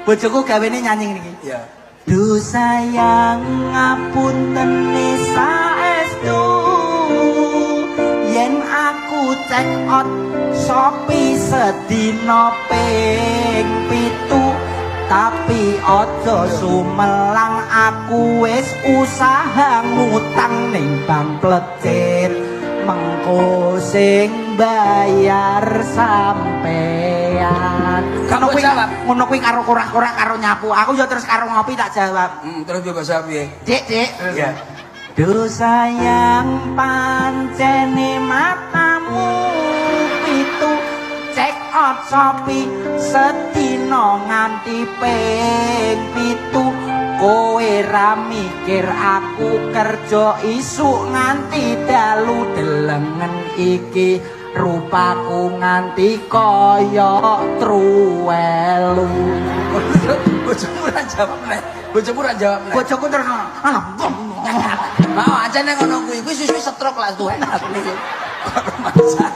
Bojoku gawene nyanyi ngene iki. Iya. Duh sayang, ngapunten saestu, yen aku check out Shopee sedina ping 7, tapi aja sumelang, aku wis usaha ngutang ning bank plecit, mengko sing bayar sampean. Gak Ngono kuwi jawab. Ngono kuwi karo korak-korak karo nyapu. Aku ya terus karo ngopi tak jawab. Terus piye, bahasa piye? Dik, Dik. Iya. Duh sayang, pancene matamu 7, check out Shopee sedina nganti ping 7, kowe ra mikir aku kerja isuk nganti dalu, delengen iki rupaku nganti kaya truwelu. Bojomu ora jawab neh. Bojomu ora jawab neh. Bojoku terus alah. Mau aja nang ngono kuwi. Kuwi susu stroke lah tuh enak niku. Kok masak.